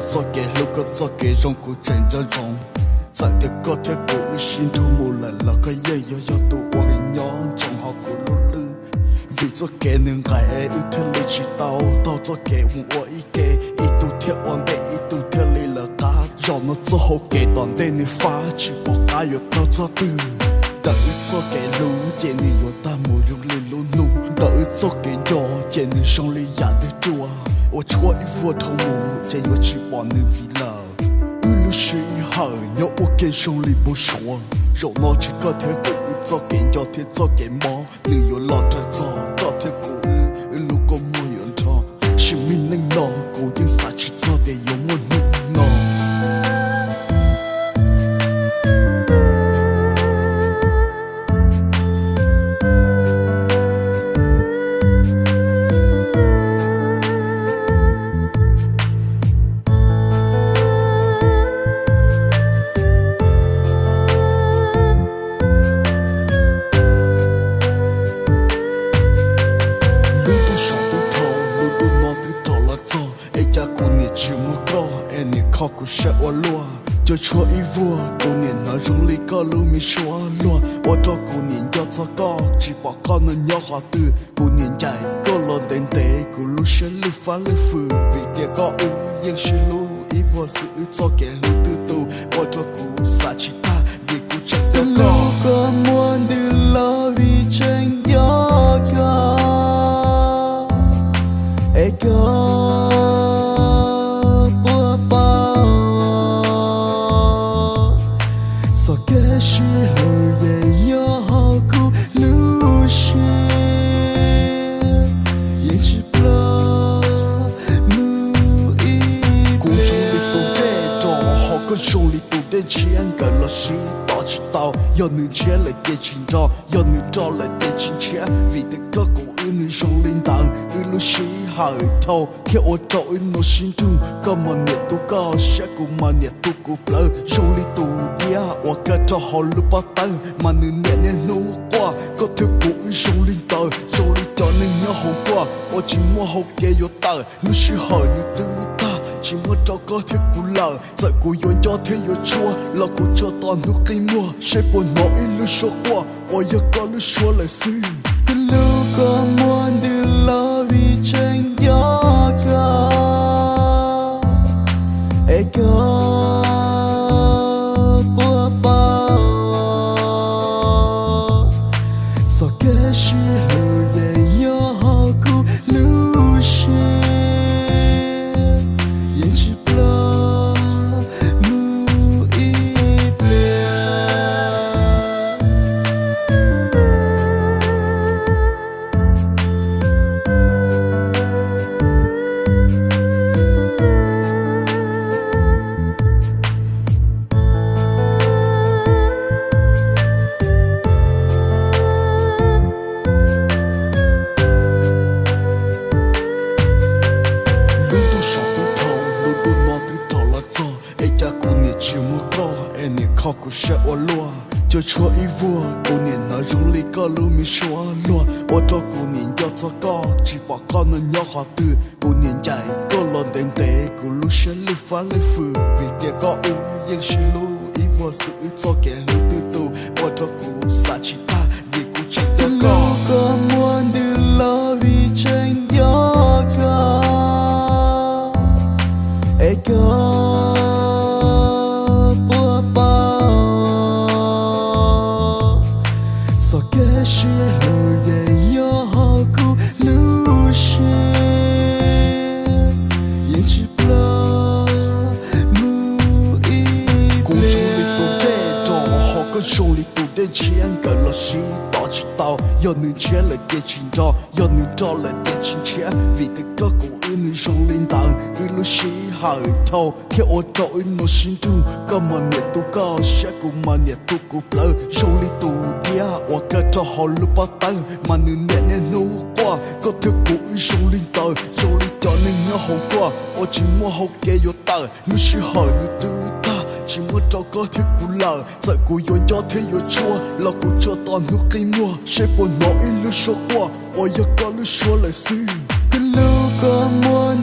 Txoj kev hlub koj txoj kev zoo kuv tseem nco ntsoov. Txawm tias koj thiab kuv wb sib nrug mus lawm los koj yeej yuav yog tus uas nyob ntsoov hauv kuv lub hlwb. Vim txoj kev nws nqaim es wb thiaj li tsis tau taug txoj kev mus ua ib ke, ib tug thiaj ua ntej ib tug thiaj li lawv qab. Zaum no txoj hau kev tom ntej nws fab tsis pom qab yuav taug txoj twg. Ntawm wb txoj kev hlub ces nws yuav tag mus zoo li lub ntuj, ntawm wb txoj kev nco ces nws zoo li yam twg ruaj uas tshuab ib vuag dhau mus ces yuav tsis pom nws ntxiv lawm. Wb lub sij hawm nyob ua ke zoo li npau suav, zaum no tsis koj thiab kuv wb txoj kev nco thiab txoj kev mob nws yuav los raws txog koj thiab kuv wb, wb lub kua muag yuav nrho. Sim neej no kuv yeej xav tsis txog tias yuav muaj hnub no. Lub ntuj saum ntuj dhau, lub ntuj no twb rov los txog, es cas kuv niam tsis muaj koj es niam kho kuv siab ua luaj. Cov tshuab ib vuag kuv niam hnov zoo li koj lub me suab luag, ua rau kuv niam nco txog koj tsis pom koj no nyob qhov twg. Kuv niam ncaim koj los ntev ntev kuv lub siab lwj fab lwj fwm, vim tias koj wb yeej sib hlub ib vuag xwb, wb txoj kev hlub twb tu ua rau kuv xav tsis tag vim kuv tseem nco koj. Koj muaj ntws los vim tseem nco koj, es koj puas paub txoj kev sib hlub yeej nyob hauv kuv lub siab, yeej tsis ploj mus ib. Kuv zoo li tus dej nrog, ho koj zoo li tus dej ntshiab, nkawd los sib tos tsis tau, yog nws ntshiab lawm ces tsis nrog, yog nws nrog lawm ces tsis ntshiab, vim tias koj kuv wb nws zoo li ntawd, wb lub sij hawm dhau thiab ua rau wb no sib nrug. Koj mas niam tu koj siab, kuv mas niam tu kuv plawv, zoo li tus diab uas kaw rau hauv lub pob tawb, mas nws niam niaj hnub quaj. Koj thiab kuv wb zoo li ntawd, zoo li cov neeg nyob hauv nkuaj uas tsis muaj hau kev yuav tawm. Lub sij hawm nws twb tag, tsis muaj rau koj thiab kuv lawm. Txawm kuv yuav nco thiab yuav tshuab los kuv tsuas tos hnub qi muag seb puas hnov ib lub suab quaj uas yog koj lub suab lawm xwb. Koj lub kua muag ntws los vim tseem nco koj, es koj puas paub txoj kev sib hlub yeej nyob hauv kuv lub siab, yeej tsis ploj mus ib pliag. Lub ntuj saum ntuj dhau, lub ntuj no twb rov los txog, es cas kuv niam tsis muaj koj es niam kho kuv siab ua luaj. Cov tshuab ib vuag kuv niam hnov zoo li koj lub me suab luag, ua rau kuv niam nco txog koj tsis pom koj no nyob qhov twg. Kuv niam ncaim koj los ntev ntev kuv lub siab lwj fab lwj fwm, vim tias koj wb yeej sib hlub ib vuag xwb, wb txoj kev hlub twb tu ua rau kuv xav tsis tag vim kuv tseem nco koj. Koj muag ntws los vim tseem nco koj, es koj puas paub txoj kev sib hlub yeej nyob hauv kuv lub siab, yeej tsis ploj mus ib. Kuv zoo li tus dej nrog, ho koj zoo li tus dej ntshiab, nkawd los sib tos tsis tau, yog nws ntshiab lawm ces tsis nrog, yog nws nrog lawm ces tsis ntshiab, vim tias koj kuv wb nws zoo li ntawd, wb lub sij hawm dhau thiab ua rau wb no sib nrug. Koj mas niam tu koj siab, kuv mas niam tu kuv plawv, zoo li tus diab uas kaw rau hauv lub pob tawb, mas nws niam niaj hnub quaj. Koj thiab kuv wb zoo li ntawd, zoo li cov neeg nyob hauv nkuaj uas tsis muaj hau kev yuav tawm. Lub sij hawm nws twb tag, tsis muaj rau koj thiab kuv lawm. Txawm kuv yuav nco thiab yuav tshuab los kuv tsuas tos hnub qi muag seb puas hnov ib lub suab quaj uas yog koj lub suab lawm xwb. Koj lub kua muag